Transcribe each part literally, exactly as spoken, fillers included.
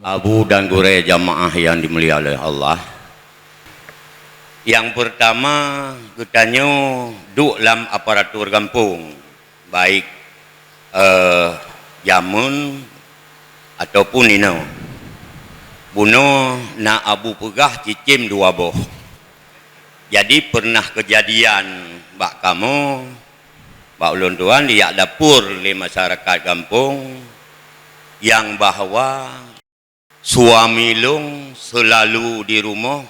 Abu dan gurée jamaah yang dimulia oleh Allah. Yang pertama, geutanyoe duek lam aparatur gampông, baik, eh, jameun ataupun inoe. Bunoe na Abu peugah cicém dua boh. Jadi pernah kejadian bak kamoe, bak ulôn tuan dijak lapor lé masyarakat gampông nyang bahwa suami lôn seulalu di rumoh,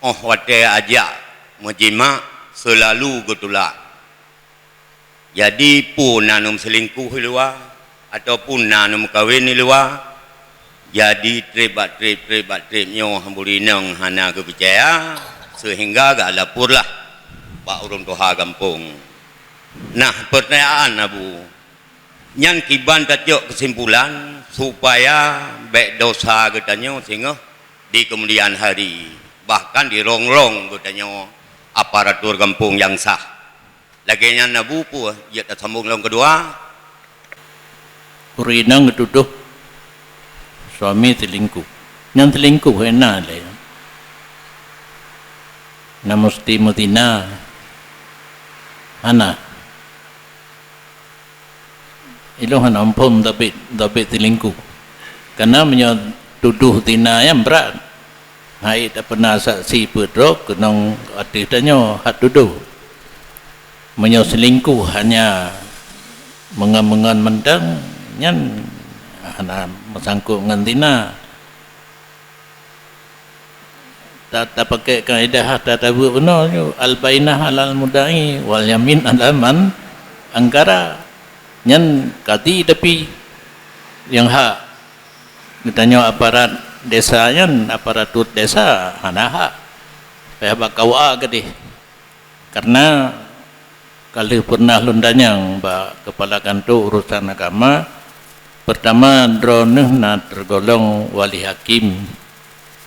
óh watée ajak meujimak seulalu geutulak. Jadi peue na neumeuseulingkoh i luwa ataupun na neumeukawen i luwa, jadi treb bak treb, treb bak treb nyoe buri inong hana geupeucaya seuhingga geulaporlah bak ureuëng tuha gampông. Nah, peurtanyaan Abu, nyan kiban tacok keusimpulan supaya bék dosa geutanyoe singoh di keumudian hari, bahkan di rong-rong geutanyoe aparatur gampông nyang sah. Lagée nyan Abu peue, jeuet tasambong lom keudua. Ureuëng inong geutudoh suami seulingkoh. Nyan seulingkoh hana lé. Na musti meuzina. Hana. Ilôn hana muphom tabet, tabet seulingkoh. Karena meunyoe tudoh zina nyan brat. Hai tapeuna saksi peuet droe keunong ateueh tanyoe hat tudoh. Meunyoe seulingkoh hanya meungon-meungon mantong, nyan hana meusangkot ngon zina. Ta-, tapakée kaedah ta-, tabuet bunoe nyoe, al-bainah alal mudda'i wal yamin ala man angkara. Nyan kadi tapi nyang hak. Geutanyoe aparat desa nyan, aparatur desa hana hak. Payah bak K U A keudeh. Karena ka lheueh pernah lôn tanyong bak kepala kantor urusan agama, pertama droeneuh na tergolong wali hakim,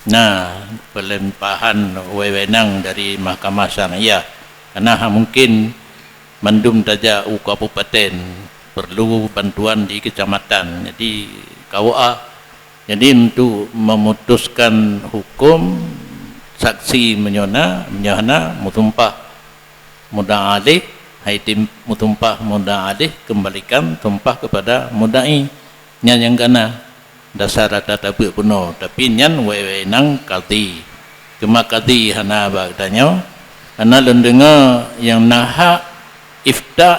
na peulimpahan wewenang dari Mahkamah Syariah. Karena hana mungkin mandum tajak u kabupaten, perlu bantuan di kecamatan. Jadi K U A Jadi, untuk memutuskan hukum, saksi meunyoe na, meunyoe hana, meusumpah mudda'a alaih, hai tim meusumpah mudda'a alaih, kembalikan sumpah kepada mudda'i. Nyan nyang kana dasar ata tabeuet bunoe, tapi nyan wewenang kadhi. Teuma kadhi hana bak geutanyoe, hana lôn deungoe nyang na hak ifta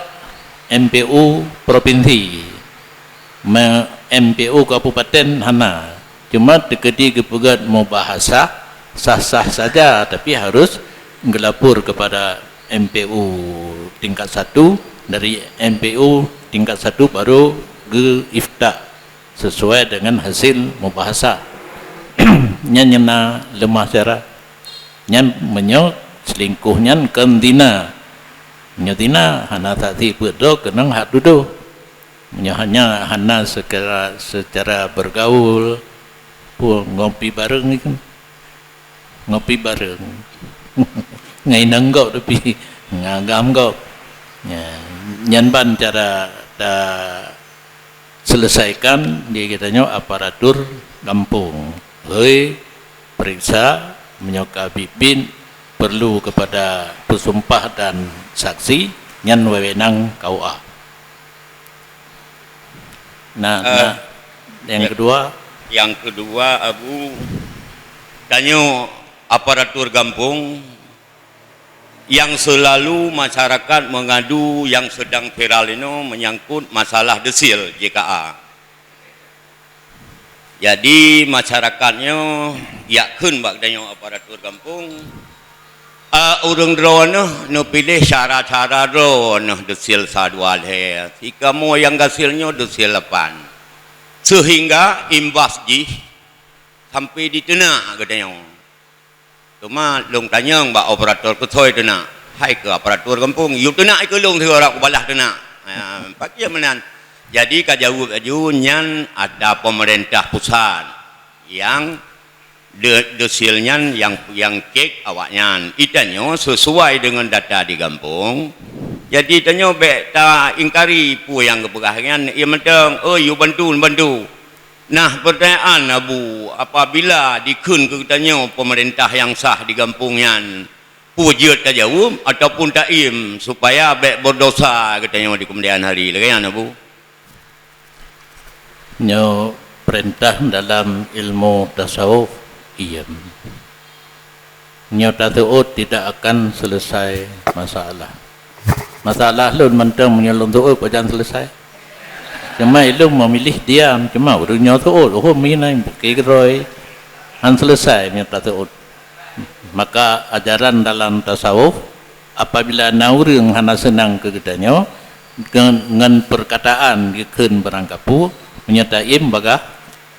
M P U provinsi. Me-, M P U kabupaten hana. Cuma teukeudi geupeugét mubahasah, sah-sah saja, tapi harus geulapor kepada M P U tingkat satu, dari M P U tingkat satu baru geu-ifta sesuai dengan hasil mubahasah. Nyan nyang na leumah syara. Nyan meunyoe selingkuh nyan kon zina. Meunyoe zina, hana saksi peuet droe keunong hak tudoh. Meunyoe hanya hana secara, secara bergaul, pun ngopi bareng ni kan. Ngopi bareng. Ngai nang gop tapi ngagam gop. Ya, nyan ban cara ta selesaikan di geutanyoe aparatur gampông. Hei, periksa meunyoe ka biet-biet perlu kepada peusumpah dan saksi, nyan wewenang K U A. Nah, Eh, nah, yang ya. kedua, Yang kedua, Abu, tanyoe aparatur gampông yang selalu masyarakat mengadu yang sedang viral ini menyangkut masalah desil J K A. Jadi, masyarakat nyoe jak kheun bak geutanyoe aparatur gampông, a, ureuëng droeneuh neupiléh cara-cara droeneuh desil sa dua lhée, sikamoe nyang gasil nyoe desil lapan. Seuhingga imbas jih sampai diteunak geutanyoe. Teuma lôn tanyong bak operator keusoe teunak, hai keu aparatur gampông, yue teunak keu lôn sigoe rab kubalah teunak. Ha, pakriban meunan. Jadi ka jaweueb laju nyan ata pemerintah pusat nyang de-, desil nyan nyang, nyang cek awaknyan. Itanyoe sesuai dengan data di gampông. Jadi tanyoe bék ta ingkari peue nyang geupeugah nyan, ie mantong, "Oh, yue bantu, bantu." Nah, peurtanyaan, Abu, apabila dikheun keu geutanyoe peumeurintah nyang sah di gampông nyan, peue jeuet tajaweueb ataupun taiem supaya bék beudosa geutanyoe di keumudian hari? Lagée nyan, Abu. Nyoe peurintah dalam ilmu tasawuf, iem. Nyoe taseuôt tidak akan selesai masalah. Masalah lôn mantong meunyoe lôn seuôt pajan selesai. Cuma ilôn memilih diam, cuma ureuëng nyoe seuôt, oh, mina bukée keudroe. Han selesai meunyoe taseuôt. Maka ajaran dalam tasawuf, apabila na ureuëng hana seunang keu geutanyoe, ngon, ngon peurkataan geukheun barangkapeue, meunyoe taiem bagah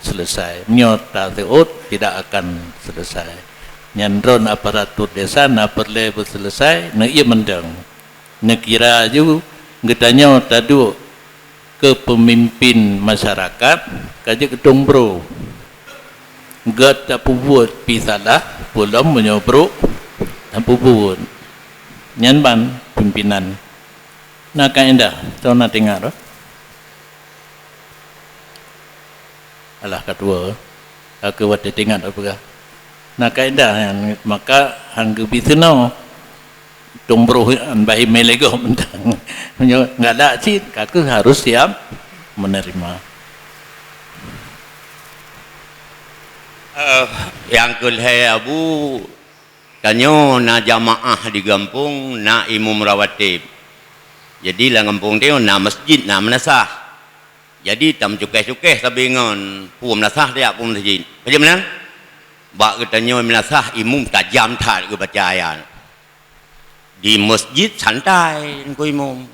selesai. Meunyoe taseuôt, tidak akan selesai. Nyan droe aparatur desa na peureulée beuselesai, neuiem mantong. Neukira ju geutanyoe taduek keu peumimpin masyarakat ka jeuet keu tueng bro. Gét tapeubuet pi salah, peulom meunyoe brok tapeubuet. Nyan ban pimpinan. Na kaidah, soe na teuingat roh? Alah, ka tuwoe. Ka keu watée teuingat peugah. Na kaidah nyan, maka han geubi seunoe. Tueng broh nyan bah imé lé gob mantong. Meunyoe galak cit, ka keuh harus siap menerima. Eh, nyang keu lhée, Abu, tanyoe na jamaah di gampông, na imum rawatib. Jadi, lam gampông tanyoe na masjid, na meunasah. Jadi, tameucukéh-cukéh sabe ngon peue meunasah tajak peue masjid. Ka jeuet meunan? Bak geutanyoe meunasah imum tajam that geubaca ayat. Di masjid santai Teungku Imum.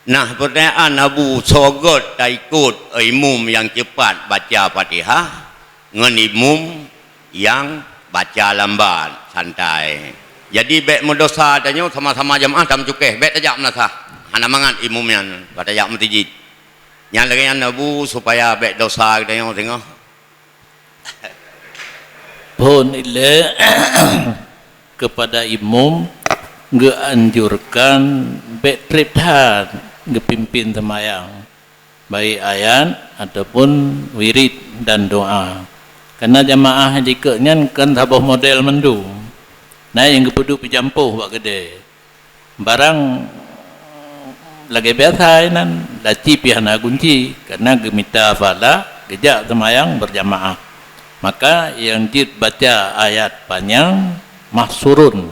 Nah, peurtanyaan Abu, soe gét taikot imum nyang cepat baca Fatihah ngon imum nyang baca lambat, santai. Jadi, bék meudosa tanyoe sama-sama jamaah tameucukéh, bék tajak meunasah. Hana mangat imum nyan, ka tajak meuteujid. Nyan lagée nyan Abu, supaya bék dosa geutanyoe singoh. Phon ilée kepada imum geuanjurkan bék treb that geupimpin seumayang, baik ayat ataupun wirid dan doa. Karena jamaah jikeuk nyan kan saboh model mandum. Na nyang geupeuduek peujampôh bak keudée. Barang lagée biasa inan, laci pih hana gunci, karena geumita pahala geujak seumayang beurjamaah. Maka nyang jeuet baca ayat panyang mahsurun,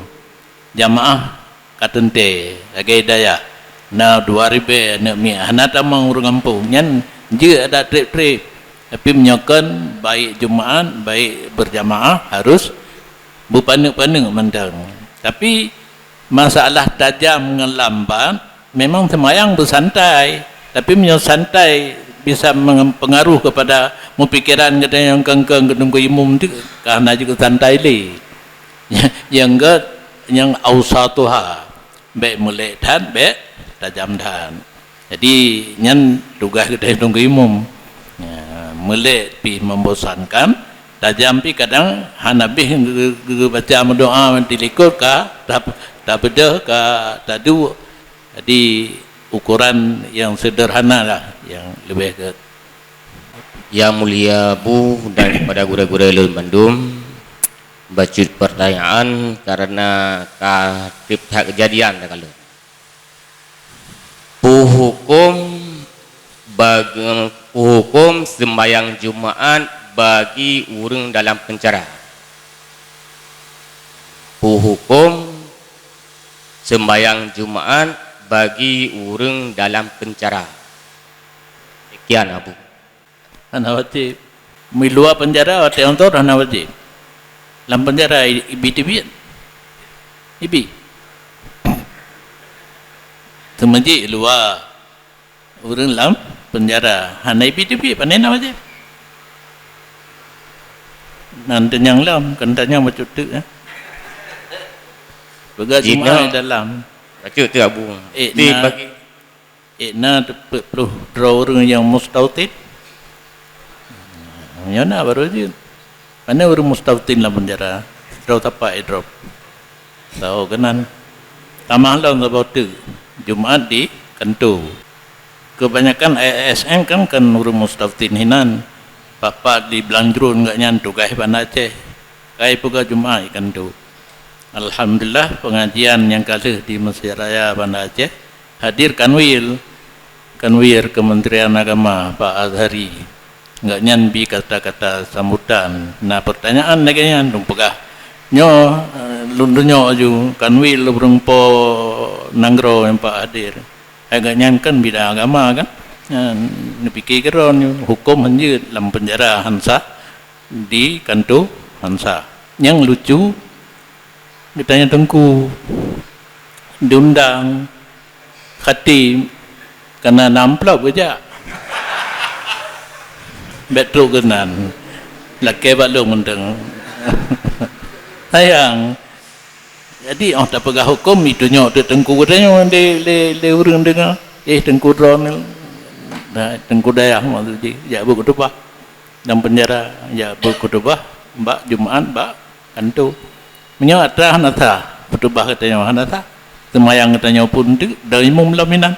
jamaah ka teuntée lagée dayah, na dua ribée aneuk miet hana tamong ureuëng gampông, nyan jeuet adak treb-treb. Tapi meunyoe kon baik Jumaat, baik beurjamaah, harus beupaneuk-paneuk mantong. Tapi masalah tajam ngon lambat, memang seumayang beusantai. Tapi meunyoe santai bisa mempengaruh kepada mupikeran geutanyoe nyang keu-keu geutunggu imum tu, ka hana jeuet santai lé. Nyang gét, nyang ausatuha. Bék meulék that, bék tajam that. Jadi, nyan tugaih geutanyoe tunggu imum. Ya, meulék pih membosankan, tajam pih kadang hana bih geu-, geu-, geubaca meudoa di likot ka, tap-, tabeudôh ka taduek. Jadi, ukuran nyang seudeurhana lah nyang leubeh gét. Yang Mulia Abu dan kepada gurée-gurée lôn mandum, bacut pertanyaan karena ka treb that keujadian takalon. Peue huköm bag-, peue huköm seumbahyang Jumaat bagi ureuëng dalam penjara? Peue huköm seumbahyang Jumaat bagi ureuëng dalam penjara? Sekian, Abu. Hana wajéb. Meuluwa penjara watée mantong hana wajéb. Lam penjara i-, ibi teubiet. Ibi. Teumeuji luwa ureuëng lam penjara hana ibi teubiet, pane na wajéb. Nan teunyang lam, kan tanyang bacut teuk, eh. Peugah Jumaat dalam. Bacut teuk, Abu. Eh, na bagi Ék na teupeuet ploh droe ureuëng nyang mustautin? Nyoe na barô jeuet. Pane ureuëng mustautin lam penjara? Droe sapat idrop. Saho keunan. Tamah lom saboh teuk. Jumaat di kanto. Keubanyakan A S N kan, kan ureuëng mustautin hinan. Papa di Blanjrun geuh nyan tugaih Banda Aceh. Kai peugah Jumat ikan tu. Alhamdulillah, pengajian nyang ka lheueh di Mesjid Raya Banda Aceh hadir Kanwil, Kanwil Kementerian Agama Pak Azhari. Geuh nyan bi kata-kata sambutan. Na pertanyaan lagée nyan dong peugah. Nyoe, eh, lôn tunyok aju Kanwil ureuëng po nanggroe nyang Pak hadir. Hai geuh nyan kan bidang agama kan. Nyan neupike keudroe nyoe huköm hanjeuet lam penjara han sah di kanto han sah. Nyang lucu, geutanyoe teungku diundang khatib kana na amplop geujak. Bék trok keunan. Lakée bak lôn mantong. Sayang. Jadi, óh tapeugah huköm, itunyok teuk teungku geutanyoe lé, lé, lé ureuëng deungoe. Eh, teungku droeneuh. Nah, teungku dayah maksud jih. Jak beukeutubah. Lam penjara, jak beukeutubah bak Jumat, bak kanto. Meunyoe atra hana sah, peutubah geutanyoe hana sah. Seumayang geutanyoe pun teuk, dai imum lom inan.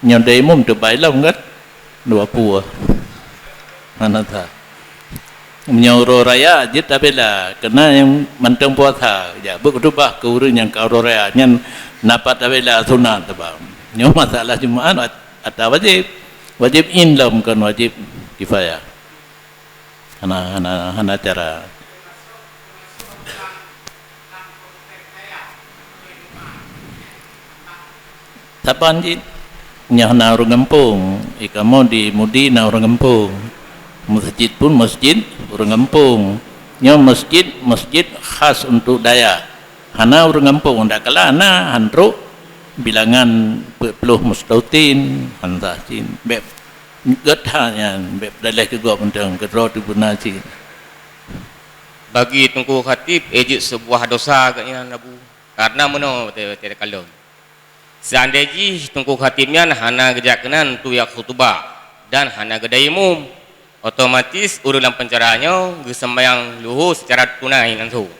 Nyoe dai imum teubai lom kan? Dua pue. Hana sah. Meunyoe uroe raya jeuet tabela, keunan nyang mantong puasa, jak beukeutubah keu ureuëng nyang ka uroe raya, nyan na pat tabela sunat teuh bang. Nyoe masalah Jumat at-, ata wajéb. Wajéb in lom kon wajéb kifayah. Hana, hana, hana cara. Saban cit, nyoe na ureuëng gampông, i kamoe di Mudi na ureuëng gampông. Masjid pun masjid ureuëng gampông. Nyoe masjid, masjid khas untuk dayah. Hana ureuëng gampông, dak kala na, han trok bilangan peuet ploh mustautin, han sah cit. Bék gét that nyan, bék peudaléh keu gob mantong, keudroe teuh beuna cit. Bagi Teungku Khatib, eh, jeuet seubuah dosa geuh nyan, Abu. Karena meunoe, watée, watée kalon. Seandai jih Teungku Khatib nyan hana geujak keunan untuk jak khutubah dan hana geudai imum, otomatis ureuëng lam penjara nyoe geuseumayang luhô secara tunai langsung.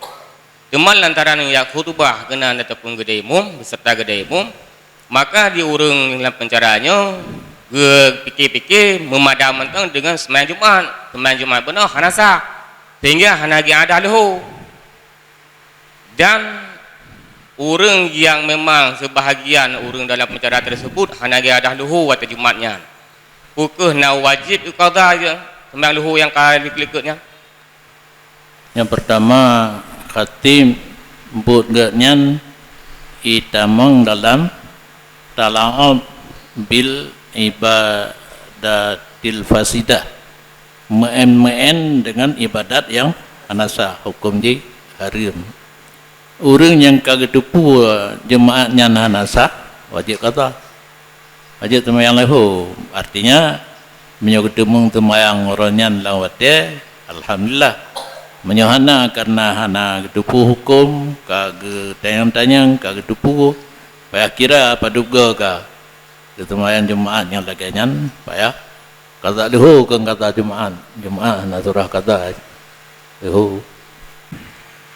Teuma lantaran jak khutubah keunan ataupun geudai imum, beuserta geudai imum, maka di ureuëng lam penjara nyoe geupike-pike meumadam mantong deungon seumayang Jumat. Seumayang Jumat bunoe hana sah, sehingga hana geuadah luhô. Dan ureuëng nyang memang seubahagian ureuëng dalam penjara tersebut hana geuadah luhô watée Jumat nyan, peu kheueh na wajéb geuqadha seumayang luhô nyang ka likot-likot nyan? Nyang pertama, khatib buet geuh nyan itamong dalam tala'ub bil ibadatil fasidah, meu'en-meu'en deungon ibadat nyang hana sah, huköm jih hareuem. Ureuëng nyang ka geuteupeue Jumat nyan hana sah, wajéb qadha. Wajéb seumayang luhô. Artinya, meunyoe geuteumeung seumayang uroe nyan lam watée, alhamdulillah. Meunyoe hana, kareuna hana geuteupeue huköm, ka geutanyong-tanyong, ka geuteupeue, payah kira padub goe ka. Geuseumayang Jumat nyang lagée nyan payah qadha luhô, kon qadha Jumat. Jumat hana surah qadha luhô.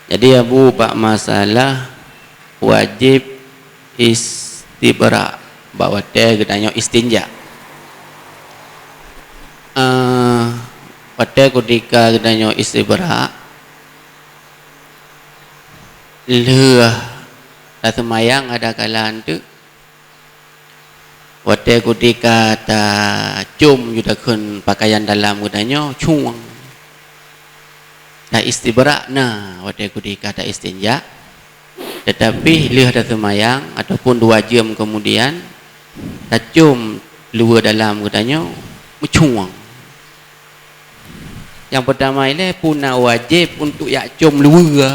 Jadi, Abu, bak masalah wajéb istibra bak watée geutanyoe istinja. Eh, watée kutika geutanyoe istibra, lheueh taseumayang ada kala teuk, watée kutika tacom ju takheun pakaian dalam geutanyoe cueng. Ta istibra na watée kutika ta istinja, tetapi lheueh taseumayang ataupun dua jeuem kemudian tacom luweue dalam geutanyoe meucueng. Nyang peutama ilée, peue na wajéb untuk jak com luweue?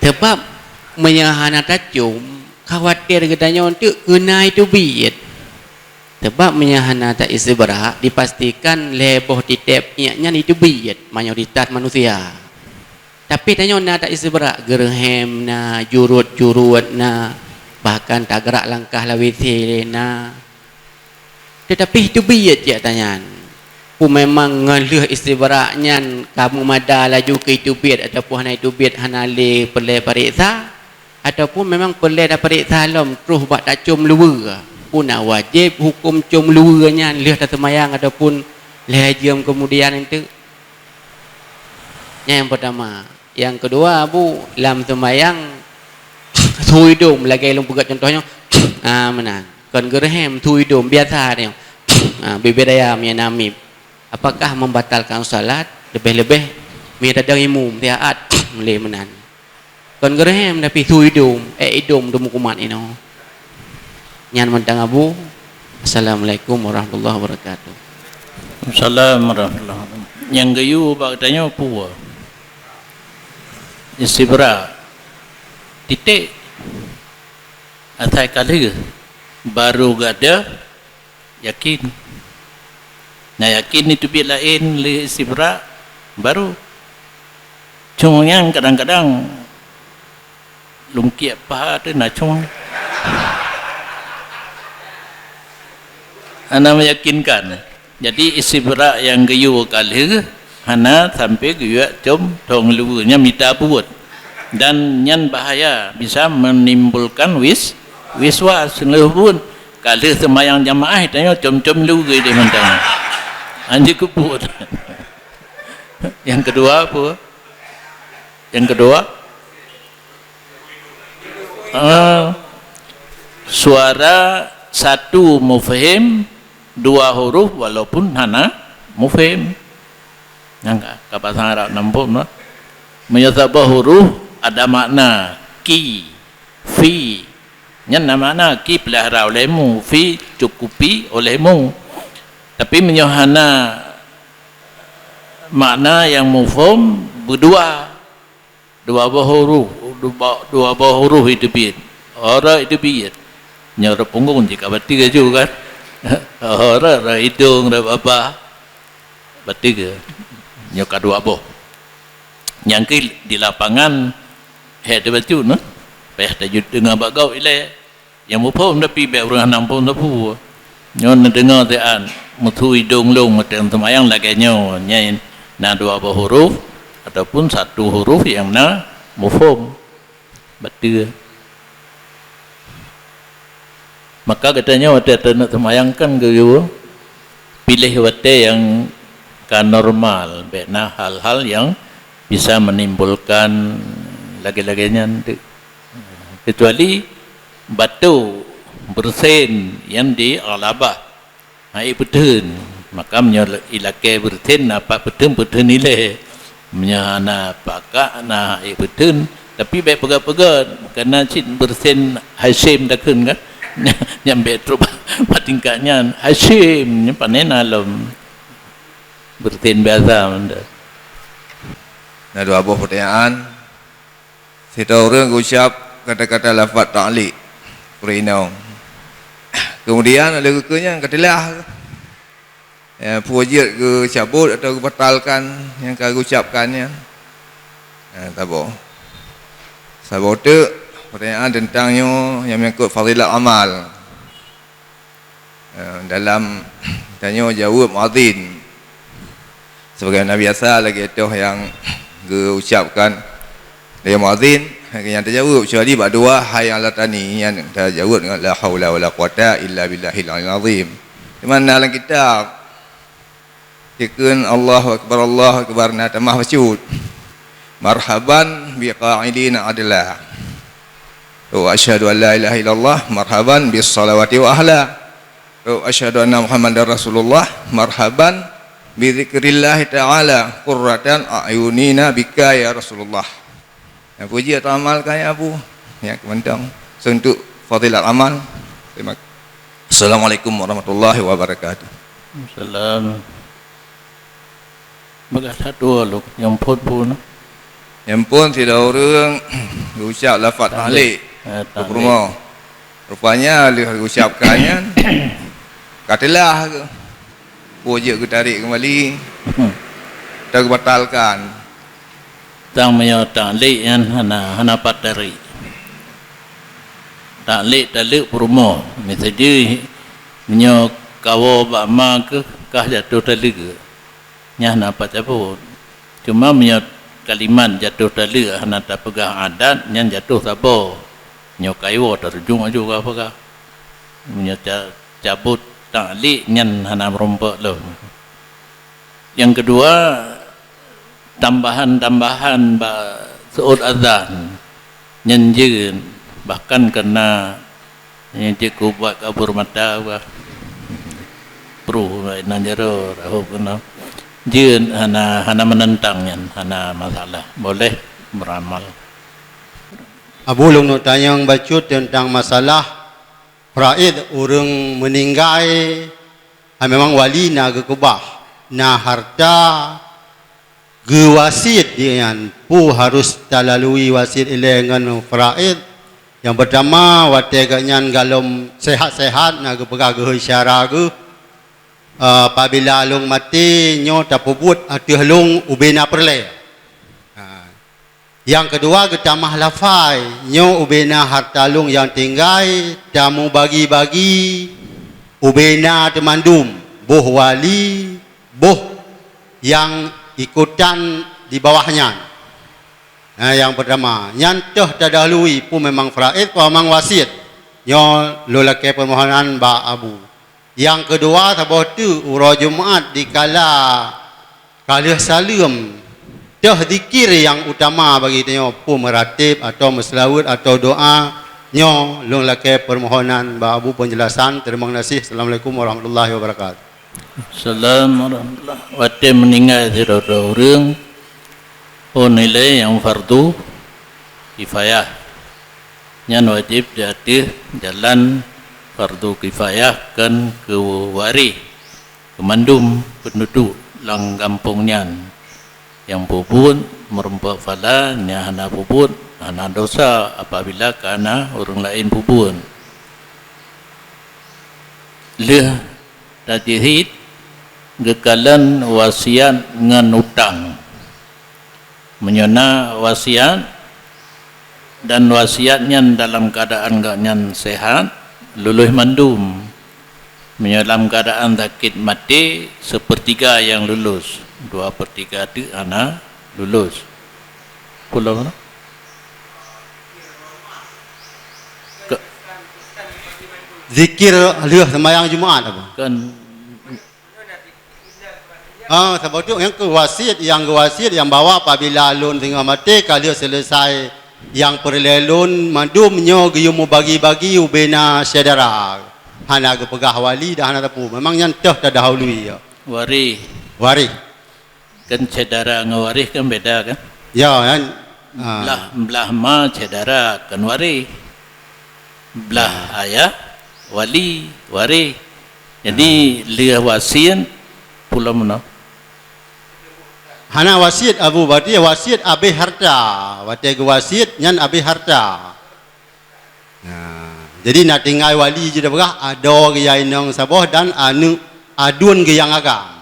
Sabab meunyoe hana tacom, khawatir geutanyoe teuk keunan teubiet. Sabab meunyoe hana ta istibra, dipastikan lhée boh titeb iék nyan teubiet mayoritas manusia. Tapi tanyoe na ta istibra, geureuhem na, jurot-jurot na, bahkan tagrak langkah lam WC na. Teutapi teubiet jak tanyan. Peue memang ngon lheueh istibra nyan ka meumada laju keu teubiet ataupun hana teubiet, hana lé peureulée pareksa, ataupun memang peureulée tapareksa lom troh bak tacom luweue? Na wajéb huköm com luweue nyan lheueh taseumayang ataupun lhée jeuem keumudian enteuk? Nyan nyang peurtama. Nyang keudua, Abu, lam seumayang su idong lagée lôn peugét cuntoh nyoe, ah, meunan. Kon geureuhem, su idong biasa nyoe. Ah, bibée dayam nyang na mib. Apakah membatalkan salat? Leubeh-leubeh meunyoe tadong imum siat lé meunan. Kon geureuhem tapi su idong, ék idong teumukumat inoe. Nyan mantong Abu. Assalamualaikum warahmatullahi wabarakatuh. Assalamualaikum warahmatullahi wabarakatuh. Nyang geuyue bak geutanyoe peue? Istibra. Titek. Asai ka lheueh, baru gata yakin. Na yakin niteubiet laén lé istibra, baru. Cuma nyan kadang-kadang lungkiek paha teuh na cuma. Hana meyakinkan. Jadi, istibra nyang geuyue ka lheueh hana sampai geuyue com thong luweue, nyan mita buet. Dan nyan bahaya, bisa menimbulkan wis-, wiswas. Lheueh buet, ka lheueh seumayang jamaah, tanyoe com-com luweue deh mantong. Anjeuet keu buet. Nyang keudua apa? Nyang keudua, ah, suara satu mufhim, dua huruf walaupun hana mufhim. Nyang ka, ka bahasa Arab nampôk, no? Meunyoe saboh huruf ada makna ki, fi. Nyan na makna ki peulihara olehmu, fi cukupi olehmu. Tapi meunyoe hana makna nyang mufhom, beudua. Dua boh huruf, dua, dua boh huruf iteubiet. Hora iteubiet. Nyoe rot punggong jih ka bateue ju kan. Hora rot idong, rot babah. Bateue. Nyoe ka dua boh. Nyang keu di lapangan, hék teubacut, nah. Payah tajeuet deungoe bak gob ilée. Nyang muphom tapi bék ureuëng hana muphom sapeue. Nyoe neudeungoe teuan, meusu idong lôn watée seumayang lagée nyoe, nyan na dua boh huruf ataupun satu huruf nyang na muphom. Bateue. Maka geutanyoe watée taneuk seumayang kan geuyue piléh watée nyang ka normal, bék na hal-hal nyang bisa menimbulkan lagée-lagée nyan teuk. Kecuali bateue beureusen nyang di ghalabah, hai peutheun. Maka meunyoe ilakée beureusen, na pat peutheun, peutheun ilée. Meunyoe hana pakat, na hai peutheun, tapi bék peugah-peugah, kana cit beureusen Hasyim takheun kan. Nyan bék trok bak tingkat nyan. Hasyim, nyan pané na lom. Beureusen biasa mantong. Na dua boh peutanyaan. Sidroe ureuëng geucab kata-kata lafaz ta'liq, peurinong. Kemudian lé geukeu nyan ka teulah, ya, peue jeuet geucabot atau geubatalkan nyang ka geucabkan nyan. Ya, saboh. Saboh teuk pertanyaan tentang nyoe nyang menyangkut fadilat amal. Eh, dalam tanyoe jaweueb muadzin. Sebagaimana biasa lagée toh nyang geuucapkan lé muadzin, nyang tajaweueb, kecuali bak dua hayya 'alat thani, nyan tajaweueb ngon la haula wala quwata illa billahil 'aliyyil 'azhim. Teuma na lam kitab, dikheun Allahu Akbar, Allahu Akbar, na tamah bacut. Marhaban biqa'idina adla. Wa asyhadu an la ilaha illallah, marhaban bis salawati wa ahla. Wa asyhadu anna Muhammadar Rasulullah, marhaban bi dzikrillahi ta'ala, qurratan a'yunina bika ya Rasulullah. Nyang puji atau amal kaya Abu, ya, kementang. Untuk fadilat amal. Terima kasih. Assalamualaikum warahmatullahi wabarakatuh. Salam. Bagah that dua lôn, nyang phon-phon. Nyang phon sidroe ureuëng geucab lafaz ta'liq. Eh, ta'liq. Rupa-rupa. Rupanya lheueh geucabkan nyan, ka teulah ke. Peue jeuet geutarek keumbali, atau geubatalkan. Tang meunyoe ta'liq nyan hana, hana pat tarek. Ta'liq taleuek peurumoh. Miseujih meunyoe kawoe bak ma keuh kah jatoh taleuek. Nyan hana pat cabot. Cuma meunyoe kalimat jatoh taleuek hana tapeugah adat, nyan jatoh saboh. Nyoe kayue tarujung aju ka peugah. Meunyoe ca-, cabot taklik nyan hana meurumpok lom. Nyang keudua, tambahan-tambahan bak seuôt azan nyan jeuet, bahkan keu na nyang jeuet keu buet kabur mata bah. Pruh bak inan jaroe, rahop keunoe. Jeuet, hana, hana meunentang nyan, hana masalah. Boleh beramal. Abu, lôn neuk tanyong bacut teuntang masalah faraid ureuëng meuninggai, ha, memang wali na geukeubah, na harta, geuwasiet di nyan, peue harus talalui wasiet ilée ngon faraid? Nyang peurtama, watée geuhnyan galom sehat-sehat, na geupeugah geuhôi syara geuh, eh, apabila lôn maté, nyoe tapeubuet ateueh lôn ubena peureulée. Ha. Nyang keudua, geutamah lafai, nyoe ubena harta lôn nyang tinggai, tamubagi-bagi ubena teumandum, boh wali, boh nyang ikutan di bawah nyan. Nah, nyang peurtama, nyan toh tadahului peue memang faraid, peue memang wasiet. Nyoe lôn lakée peumohonan bak Abu. Nyang keudua, saboh teuk uroe Jumat dikala ka lheueh saleuem, toh zikir nyang utama bagi tanyoe, peue meurateb atawa meuseulaweuet atawa doa, nyoe lôn lakée peumohonan bak Abu peunjelasan. Teurimong gaséh. Assalamualaikum warahmatullahi wabarakatuh. Assalamualaikum warahmatullahi. Watée meuninggai sidroe-droe ureuëng, oh nilai nyang fardu kifayah. Nyan wajéb di ateueh jalan fardu kifayah kon keu waréh, keu mandum peunduduek lam gampông nyan. Nyang peubuet meurumpok phala, nyang hana peubuet hana desya apabila ka na ureuëng laén peubuet. Lheueh tajhiz, geukalon wasiat ngon utang. Meunyoe na wasiat dan wasiat nyan dalam keuadaan gobnyan sehat, lulus mandum. Meunyoe lam keuadaan sakét maté, seupeurtiga nyang lulus, dua peurtiga teuk hana lulus. Pulo mana? Ke- Zikir lheueh seumayang Jumat apa? Kan. Ah, saboh teuk nyang keu wasiet, nyang geuwasiet nyang bahwa apabila lôn singoh maté ka lheueh seuleusoe nyang peureulée lôn mandum nyoe geuyue mubagi-bagi ubena syedara. Hana geupeugah wali dan hana teupeu. Memang nyan toh tadahului, ya. Waréh. Waréh. Kan syedara ngon waréh kan beda kan? Ya, kan? Ah. Blah, blah ma syedara kan waréh. Blah ayah wali, waréh. Jadi, lheueh wasiet pulo meunoe. Hana wasiet, Abu, berarti wasiet abéh harta. Watée geuwasiet nyan abéh harta. Nah, jadi na tinggai wali jih dah peugah, adoe geuh nyang inong saboh dan aneuk aduen geuh nyang agam.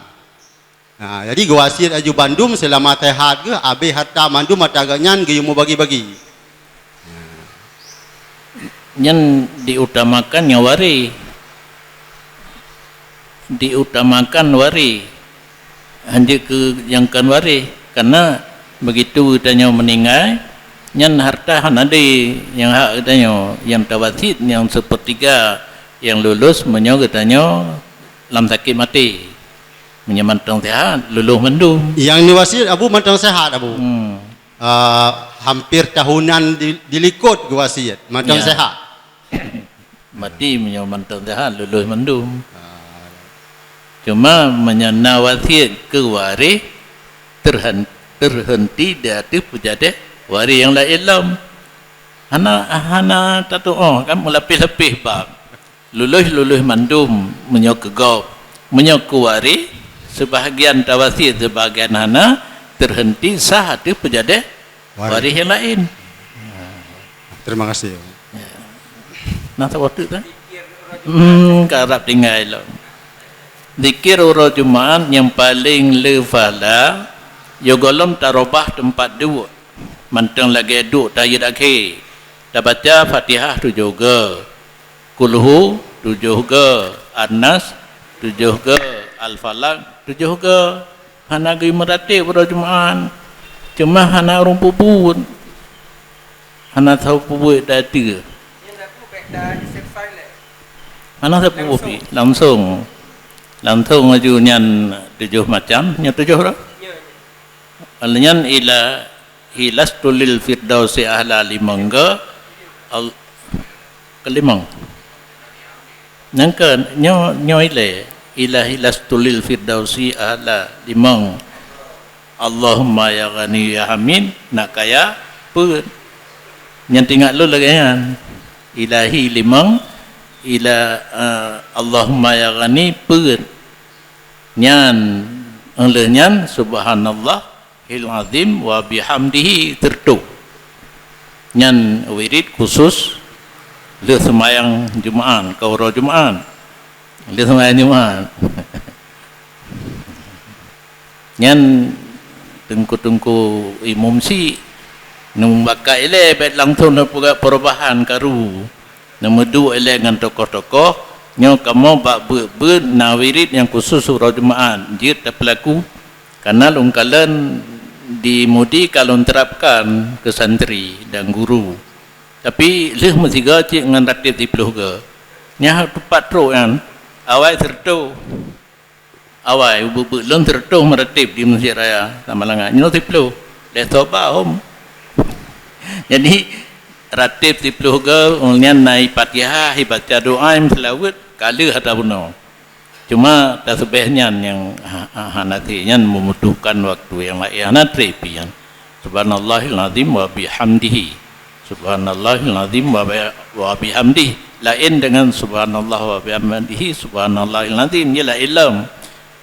Nah, jadi geuwasiet laju bandum seulama sehat geuh, abéh harta mandum harta geuh nyan geuyue mubagi-bagi. Nyan diutamakan nyang waréh. Diutamakan waréh. Hanjeuet keu nyang kon waréh. Karena begitu geutanyoe meuninggai, nyan harta hana deh nyang hak geutanyoe, nyang tawasiet nyang seupeurtiga nyang lulus meunyoe geutanyoe lam sakét maté. Meunyoe mantong sehat, lulus mandum. Nyang neuwasiet Abu mantong sehat, Abu. Hmm. Ah, hampir tahunan di, dilikot geuwasiet, mantong sehat. Maté meunyoe mantong sehat, lulus mandum. Ah. Cuma meunyoe na wasiet keu waréh, terhen-, terhenti di ateueh peujadeh waréh nyang laén lom. Hana, hana tatuoh kan, meulapéh-lapéh bab. Lulus-lulus mandum meunyoe keu gob. Meunyoe keu waréh, seubahgian tawasiet, seubahgian hana, terhenti sah ateueh peujadeh waréh nyang laén. Terima kasih. Ya. Nah, saboh teuk kan? Hmm, karab tinggai lom. Zikir uroe Jumat nyang paleng le pahala, yo gohlom tarobah teumpat duek. Mantong lagée duek tahiyat akhé. Tabaca Fatihah tujoh goe. Kulhu tujoh goe, An-Nas tujoh goe, Al-Falaq tujoh goe. Hana geumeurateb uroe Jumat. Cuma hana ureuëng peubuet. Hana sapeue peubuet dah teuh. Nyan aku bèk ta istighfar lé. Hana sapeue pih, langsung. Langsung laju nyan tujoh macam, nyan tujoh dah. Nyan ila, ila stulil firdausi ahla limong ga, al-, kelimong. Nyang ke, nyo, nyo ilée, ila, ila stulil firdausi ahla limong. Allahumma ya Ghani ya Hamid, nak kaya peuet. Nyan teuingat lôn lagée nyan. Ilahi limong, ila, eh, Allahumma ya Ghani peuet. Nyan, lheueh nyan, subhanallahil azim wa bihamdihi siratoh. Nyan wirid khusus lheueh seumayang Jumaat, ka uroe Jumaat. Lheueh seumayang Jumaat. Nyan teungku-teungku imum syiek, neumubakat ilée bèk langsung neupeugah perubahan karu. Neumeuduek ilée ngon tokoh-tokoh, nyoe kamoe bak beuet-beuet na wirid nyang khusus uroe Jumaat jeuet tapeulaku. Kana lôn kalon di Mudi ka lôn terapkan keu santri dan guru. Tapi lheueh meusigoe cit ngon ratib siploh goe. Nyan teumpat trok nyan, awai siratoh. Awai, beuet-beuet lôn siratoh meuratib di Masjid Raya Samalanga. Nyoe siploh. Lé soe ba hom. Jadi, ratib siploh goe, nyan na i Fatihah, ibaca doa, iseulaweuet, ka lheueh atra bunoe. Cuma tasbih nyan nyang ha-, ha-, hana treb, nyan membutuhkan waktu nyang laén, hana treb pih nyan. Subhanallahil azim wa bihamdihi. Subhanallahil azim wa bi-, wa bihamdihi. Laén dengan subhanallah wa bihamdihi, subhanallahil azim. Nyan laén lom.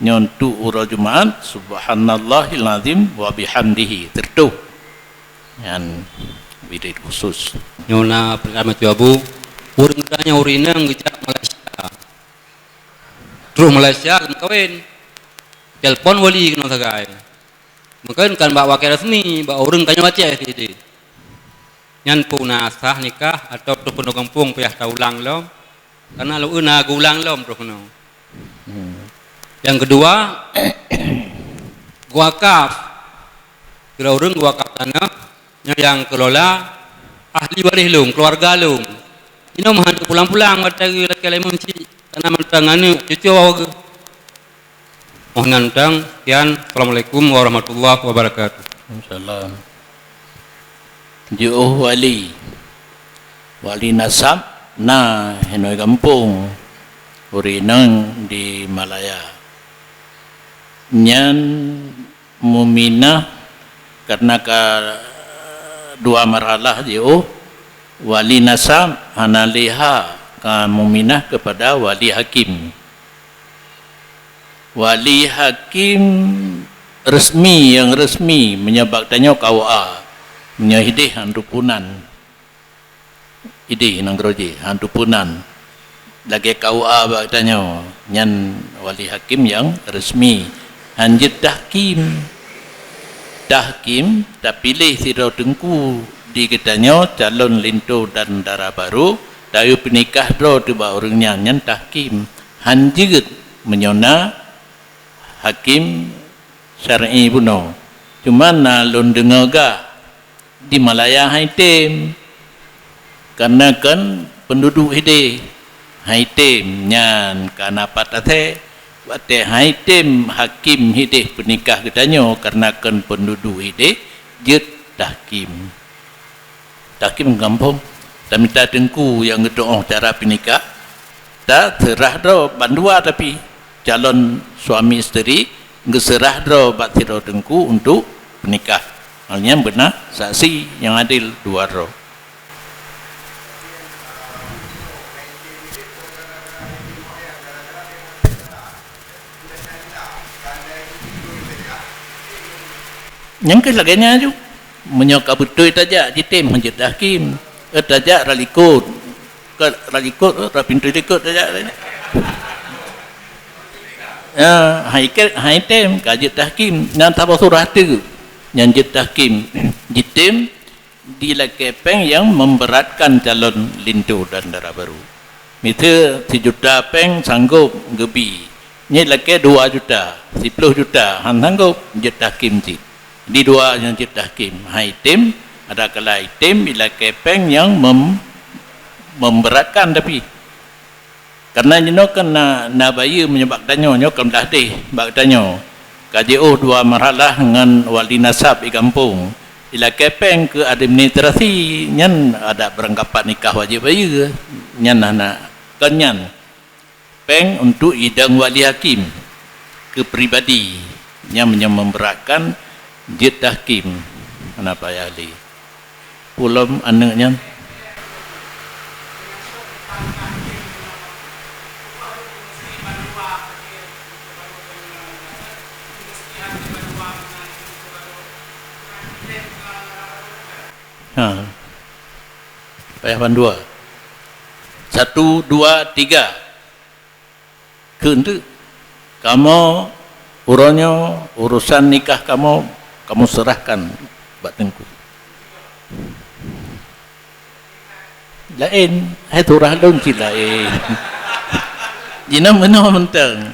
Nyoe untuk uroe Jumaat, subhanallahil azim wa bihamdihi. Siratoh. Nyan wirid khusus. Nyoe na peurintah Abu, ureueng tanyoe ureueng inong geujak Malaysia. Troh Malaysia geumeukawen. Telepon wali keunoe sagai. Meukawen kan bak wakil rasmi, bak ureueng tanyoe Aceh sideh. Nyan peue na sah nikah atawa troh keunoe gampông payah taulang lom? Karena lôn na geuulang lom troh keunoe. Hmm. Nyang keudua, geuwakaf. Kira ureueng geuwakaf tanah, nyoe nyang keulola ahli waréh lôn, keuluwarga lôn. Inong meuhan pulang-pulang watée geulakée lé meuncik, karena mantong aneuk cucoe geuh. Meunan tang, sekian. Assalamualaikum warahmatullahi wabarakatuh. Waalaikumsalam. Jiôh wali. Wali nasab na hinoe gampông, ureueng inong di Malaya. Nyan muminah karena ka dua marhalah jiôh, wali nasab hana lé hak ka muminah kepada wali hakim. Wali hakim resmi, nyang resmi, meunyoe bak tanyoe K U A, meunyoe hideh han tupunan. Ideh nanggroe jih, han tupunan. Lagée K U A bak tanyoe, nyan wali hakim nyang resmi. Han jeuet tahkim. Tahkim, tapiléh sidroe teungku di geutanyoe calon linto dan dara barô, tayue peunikah droe teuh bak ureueng nyan, nyan tahkim. Han jeuet meunyoe na hakim syar'i bunoe. Cuma na lôn deungoe gah, di Malaya han item, karena kan penduduk hideh han item, nyan ka na pat asée, watée han item hakim hideh peunikah geutanyoe, karena kan penduduk hideh jeuet tahkim. Tahkim gampông, tamita teungku nyang geutu'oh cara peunikah, taseurah droe bandua, tapi calon suami isteri geuseurah droe bak sidroe teungku untuk peunikah. Hal nyan beuna saksi nyang adil dua droe. Nyang keuh lagée nyan ju. Meunyoe ka beutôi tajak, jitem hanjeuet tahkim. Eh, tajak rot likot. Ka rot likot, eh, rot pintoe likot tajak. Ya, han iket, han item, ka jeuet tahkim. Nyan saboh surah teuk. Nyan jeuet tahkim. Jitem dilakée péng nyang memberatkan calon linto dan dara barô. Miseue sijuta péng sanggôp geubi, nyoe lakée dua juta, siploh juta han sanggôp, jeuet tahkim cit. Di dua nyang jeuet tahkim, han item, adakala item ilakée péng nyang mem-, memberatkan tapi. Karena jinoe kan na, na bayeue meunyoe bak tanyoe, nyoe kan blah deh bak tanyoe. Ka jiôh dua marhalah ngon wali nasab di gampông. Ilakée péng keu administrasi, nyan adak beurangkapat nikah wajéb bayeue. Nyan hana, kon nyan. Péng untuk idong wali hakim keu pribadi, nyan meunyoe meubeuratkan jeuet tahkim, hana payah lé. Pulom aneuëk nyan. Ha. Payah bandua. Satu, dua, tiga. Keu enteuk, kamoe uroe nyoe urusan nikah kamoe, kamoe seurahkan bak teungku. Laén, hai surah lôn cit laén. Jinoe meunoe mantong.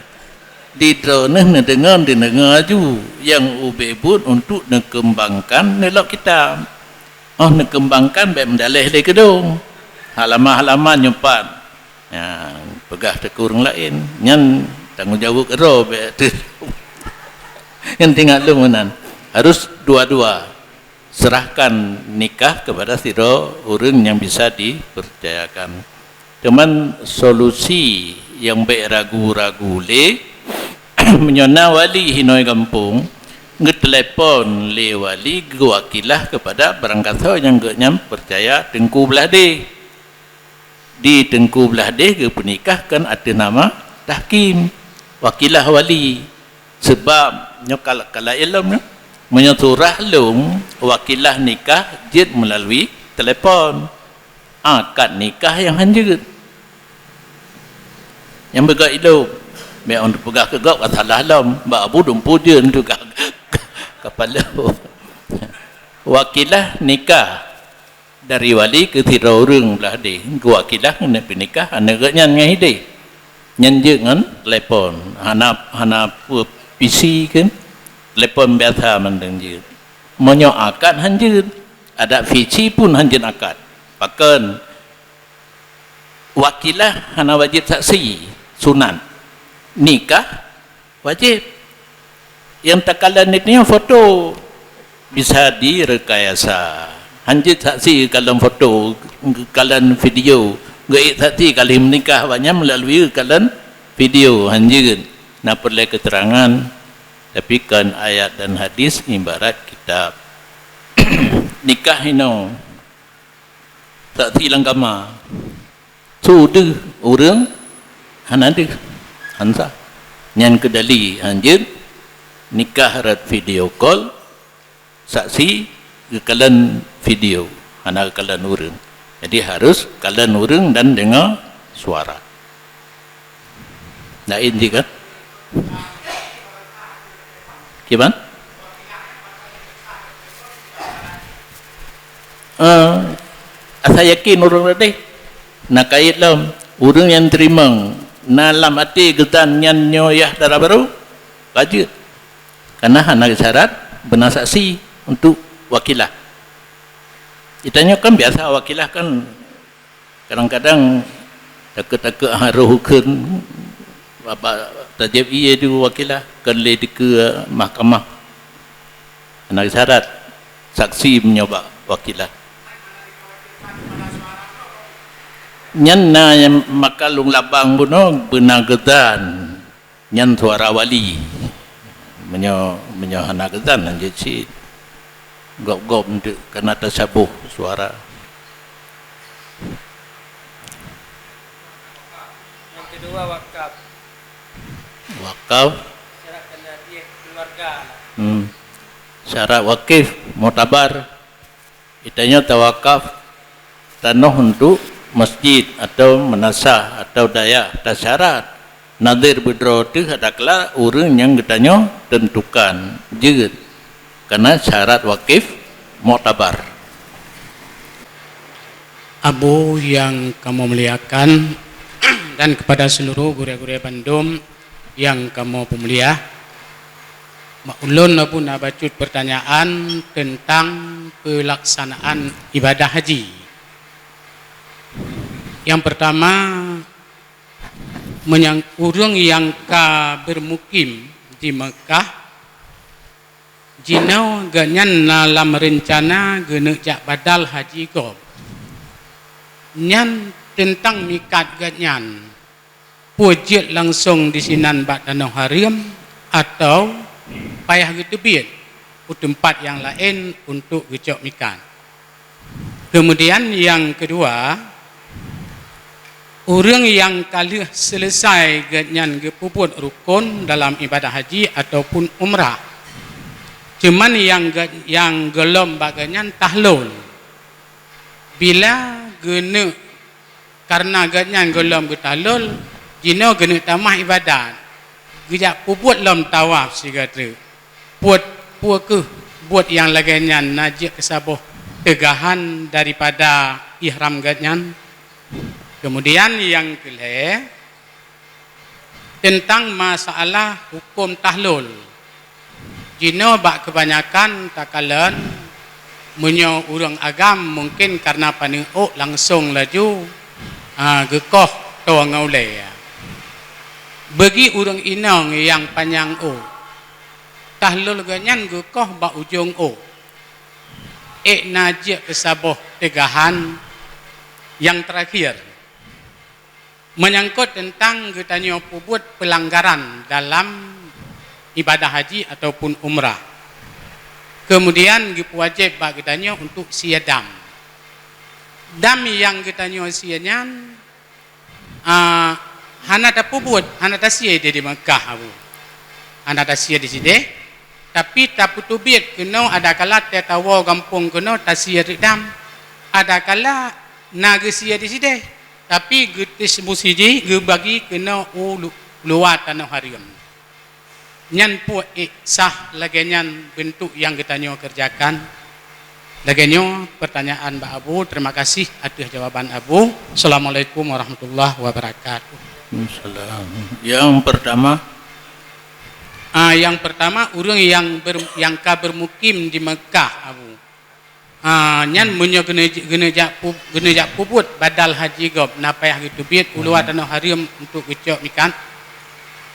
Di droeneuh neudeungoe, neudeungoe aju nyang ubé buet untuk neukeumbangkan neulok kitab. Oh, neukeumbangkan bék meudaleh lé keudong. Halaman-halaman nyoe pat. Nyan, peugah teungku ureuëng laén. Nyan tanggong jaweueb droe bék teuh. Nyan tinggai lôn meunan. Harus dua-dua. Serahkan nikah kepada sidroe ureuëng nyang bisa dipercayakan. Teuma solusi nyang bék ragu-ragu lé, meunyoe na wali hinoe gampông, geuteulepon lé wali geuwakilah keupada barangkasoe nyang geuhnyan peucaya teungku blah deh. Di teungku blah deh geupeunikahkan ateueh nama tahkim, wakilah wali. Seubab nyoe kal-, kala ilom nyoe, meunyoe surah lôn wakilah nikah jeuet meulalui telepon. Akad nikah nyang hanjeuet. Nyang beugöt ilom, meu'en teupeugah keu gob ka salah lom, bak Abu dumpu jeuen teuka kapalo. Wakilah nikah dari wali keu sidroe ureuëng blah deh, geuwakilah ngon peunikah aneuëk geuhnyan ngon hideh. Nyan jeuet ngon telepon, hana, hana peue P C kheun, telepon biasa mantong jeuet. Meunyoe akad hanjeuet, adak P C pun hanjeuet akad. Pakon? Wakilah hana wajéb saksi, sunat. Nikah wajéb. Nyang takalon nyoe foto bisa direkayasa. Hanjeuet saksi kalon foto, kalon video. Geuék saksi kali meunikah awaknyan meulalui kalon video, hanjeuet. Na peureulée keuteurangan, tapi kon ayat dan hadis ibarat kitab. Nikah inoe. Saksi lam kama. Su deuh ureuëng hana deuh. Hansa. Nyan keudali hanjeuet nikah rot video call, saksi geukalon video, hana geukalon ureuëng. Jadi harus kalon ureuëng dan deungoe suara. Laén jih kan? Kiban? Eh, asa yakin ureuëng tadi na kayét lom. Ureuëng nyang teurimong na lam até geutan nyan nyoe yah dara barô, ka jeuet. Karena hana syarat beuna saksi untuk wakilah. Geutanyoe kan biasa wakilah kan kadang-kadang takot-takot harôh kheun, babah tajép ié di wakilah, kon lé dikeue mahkamah. Hana syarat saksi meunyoe bak wakilah. Nyan na nyang maka lôn labang bunoe beuna geutan. Nyan suara wali. Meunyoe, meunyoe hana geutan, hanjeuet cit gob-gob eunteuk kana tasaboh suara. Yang kedua, wakaf. Wakaf. Syarat kena dia keluarga. Hmm. Syarat wakif, muktabar. Geutanyoe tawakaf tanoh untuk masjid atau meunasah atau dayah tasyarat. Nadhir beudroe teuh adalah ureuëng nyang geutanyoe teuntukan jeuet, karena syarat wakif muktabar. Abu yang kamoe muliakan, dan kepada seluruh gurée-gurée bandum yang kamoe peumulia, mak ulôn na pun na bacut pertanyaan tentang pelaksanaan ibadah haji. Yang pertama, Meunyoe ureuëng nyang ka beurmukim di Meukah, jinoe geuhnyan na lam reuncana geuneuk jak badal haji gob. Nyan teuntang mikat geuhnyan, peue jeuet langsong disinan bak tanoh hareuem, atawa payah geuteubiet u teumpat nyang laén untuk geucok mikat. Keumudian nyang keudua, ureuëng nyang ka lheueh seuleusai geuhnyan geupeubuet rukon dalam ibadah haji ataupun umrah, cuman nyang geu-, nyang gohlom bak geuhnyan tahlul. Bila geuneuk, kareuna geuhnyan gohlom geutahlul, jinoe geuneuk tamah ibadat, geujak peubuet lom tawaf sigoe treuk. Buet, peue kheueh buet nyang lagée nyan na jeuet keu saboh teugahan daripada ihram geuhnyan? Keumudian nyang keulhée, teuntang masalah huköm tahlul. Jinoe bak keubanyakan takalon, meunyoe ureuëng agam mungken kareuna paneuk ôk langsong laju, a, geukoh toe ngon ulée. Bagi ureuëng inong nyang panyang ôk, tahlul geuhnyan geukoh bak ujong ôk. Ék na jeuet keu saboh teugahan nyang teurakhir. Menyangkot teuntang geutanyoe peubuet peulanggaran dalam ibadah haji ataupun umrah, keumudian geupeuwajéb bak geutanyoe untuk sie dam. Dam nyang geutanyoe sie nyan, a, hana tapeubuet, hana tasie di, di Meukah, Abu. Hana tasie di sideh, tapi tapeuteubiet keunoe, adakala tatawoe gampông keunoe tasie teuk dam. Adakala na geusie di sideh, tapi geudistribusi jih geubagi keunoe u lu-, luwa tanoh hareuem. Nyan peue ék sah lagée nyan beuntuk nyang geutanyoe keureujakan? Lagée nyoe peurtanyaan bak Abu. Terima kasih ateueh jawaban Abu. Assalamualaikum warahmatullahi wabarakatuh. Waalaikumsalam. Yang pertama? Ah, yang pertama, ureuëng nyang ber-, nyang ka beurmukim di Meukah, Abu. Ha, nyan meunyoe geuneuk, geuneuk jak pu-, geuneuk jak peubuet badal haji gob, na payah geuteubiet u luwa tanoh hareuem untuk geucok mikat?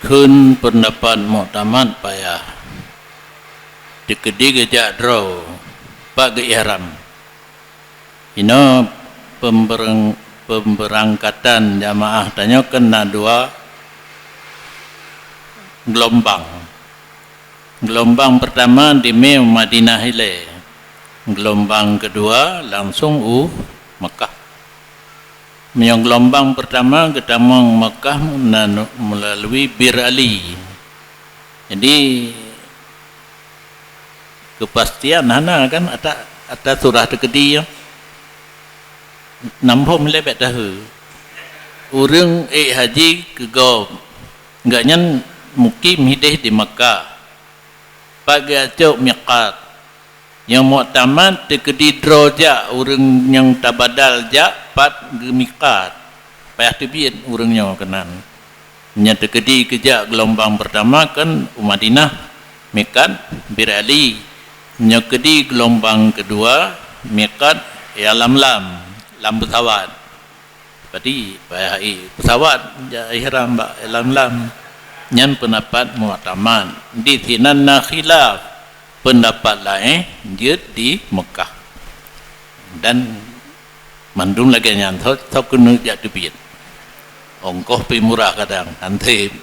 Kheun peundapat muktamad payah. Teukeudi geujak droe, pat geu-ihram. Inoe pembereng-, pemberangkatan jamaah tanyoe keu na dua geulumbang. Geulumbang peurtama di Mé u Madinah ilée, geulumbang keudua langsong u Meukah. Meunyoe geulumbang peurtama geutamong Meukah na-, meulalui Bir Ali. Jadi, keupastian hana kan ata, ata surah teukeudi nyoe. Nam phom lé bék tahe. Ureuëng ék haji keu gob, gobnyan mukim hideh di Meukah. Pat geucok mikat. Nyang muktamad teukeudi droe jak ureuëng nyang tabadal jak pat geumikat. Payah teubiet ureuëng nyoe keunan. Nyoe teukeudi geujak geulumbang peurtama kan u Madinah, mikat Bir Ali. Nyoe keudi geulumbang keudua, mikat Yalamlam, lam peusawat. Berarti payah i peusawat jak ihram bak Yalamlam. Nyan peundapat muktamad. Di sinan na khilaf, peundapat laén jeuet di Meukah. Dan mandum lagée nyan, tho-, tho keuneuk jak teubiet. Ongkoh pi murah kadang, han treb.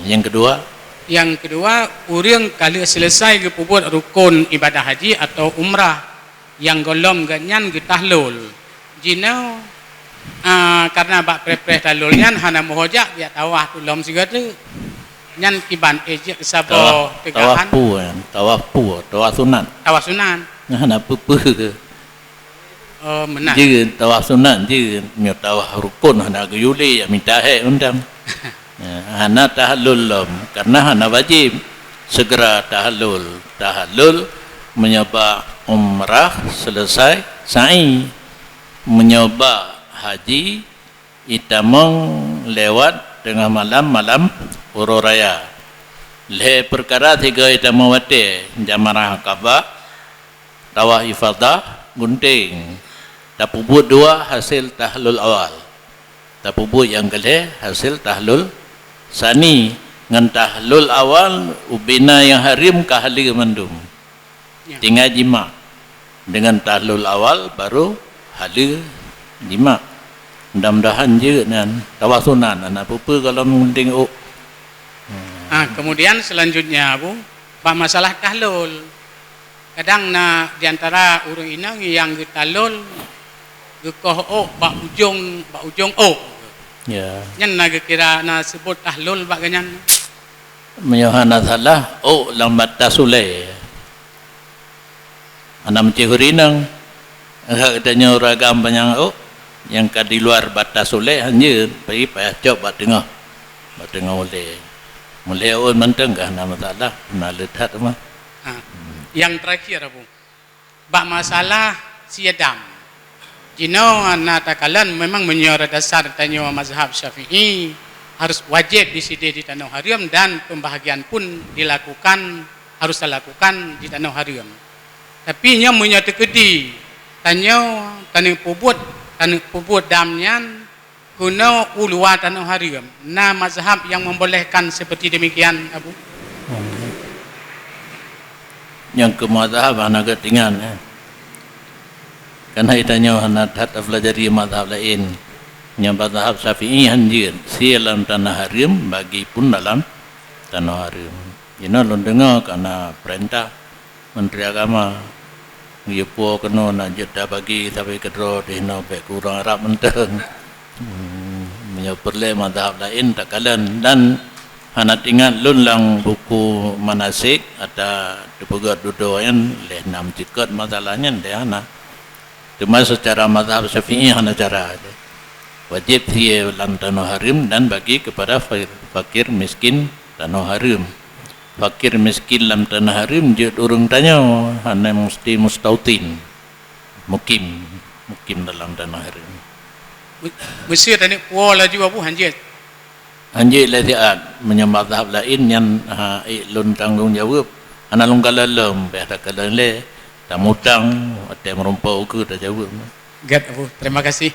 Nyang keudua? Nyang keudua, ureuëng ka lheueh seuleusai geupeubuet rukon ibadah haji atawa umrah nyang gohlom gobnyan geutahlul. Jinoe, a, kareuna bak preh-preh tahlul nyan hana meuho jak, jak tawaf tulom sigoe treuk. Nyan kiban ék jeuet saboh teugahan. Tawaf, tawaf peue nyan? Tawaf peue? Tawaf sunat. Tawaf sunat. Nyan hana peue-peue. Oh, meunan. Jeuet, tawaf sunat jeuet. Meunyoe tawaf rukon hana geuyue lé, jak mita hék undang. Ya, hana tahallul lom, karena hana wajéb. Segera tahallul. Tahallul meunyoe bak umrah seuleusai sa'i. Meunyoe bak haji itamong lewat teungoh malam, malam uroe raya. Lhée peukara sigoe itamong watée, jamarah Akabah, tawaf ifadah, gunténg. Tapeubuet dua hasé tahallul awal. Tapeubuet nyang keu lhèe hasé tahlul sani. Ngon tahlul awal, ubena nyang hareuem ka haleue mandum. Ya. Tinggai jimak. Dengan tahlul awal baru haleue jimak. Mudah-mudahan jeuet nyan. Tawah sunan, hana peue-peue kalau meugunting ôk. Ah, kemudian selanjutnya, Abu, bak masalah tahlul. Kadang na di antara ureuëng inong nyang geutalol, geukoh ôk bak ujong, bak ujong ôk. Ya. Nyan na geukira na seubut tahlul bak geuhnyan. Meunyoe hana salah, ôk lam batas ulèe. Hana meucéh ureuëng inong. Enggak geutanyoe ureuëng agam panyang ôk, nyang ka di luar batas ulèe hanjeuet, pi payah cok bak teungoh. Bak teungoh ulèe. Meulhèe ôn mantong ka hana masalah, hana le that mah. Ha. Yang terakhir, Abu. Bak masalah sie dam. Jinoe na takalon memang meunyoe dasar tanyoe mazhab Syafi'i, harus wajéb disideh di tanoh hareuem dan pembahagian pun dilakukan, harus talakukan di tanoh hareuem. Tapi nyoe meunyoe teukeudi tanyoe taneuk peubuet, taneuk peubuet dam nyan keunoe u luwa tanoh hareuem, na mazhab nyang membolehkan seperti demikian, Abu? Nyang keu mazhab hana geutingan, eh. Karena tanyoe hana that tapelajari mazhab laén. Nyang mazhab Syafi'i hanjeuet, sie lam tanoh hareuem, bagi pun dalam tanoh hareuem. Jinoe lôn deungoe kana peurintah Menteri Agama geuyue po keunoe na jeuet tabagi sabe keudroe teuh inoe bèk kurang rab mantong. Hmm, meunyoe peureulèe mazhab laén takalon dan hana teuingat lôn lam buku manasik ata teupeugöt dudoe nyan lhèe nam cikot masalah nyan deh hana. Teuma seucara mazhab Syafi'i hana cara. Wajéb sie lam tanoh hareuem dan bagi kepada fa-, fakir miskin tanoh hareuem. Fakir miskin lam tanoh hareuem jeuet ureuëng tanyoe, hana meusti mustautin. Mukim, mukim dalam tanoh hareuem. Meusé taneuk puwoe laju Abu hanjeuet. Hanjeuet lé siat, meunyoe mazhab laén nyan, ha, ék lôn tanggong jaweueb, hana lôn kalon lom, bèk takalon lé, tamutang, watèe meurumpok ukeue tajaweueb. Gèt Abu, terima kasih.